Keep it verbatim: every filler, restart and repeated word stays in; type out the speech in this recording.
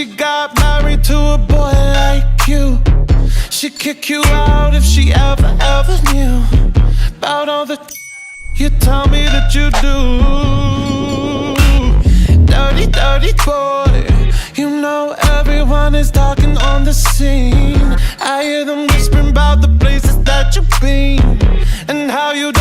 Got married to a boy like you. She'd kick you out if she ever, ever knew about all the you tell me that you do. Dirty, dirty boy. You know everyone is talking on the scene. I hear them whispering about the places that you've been and how you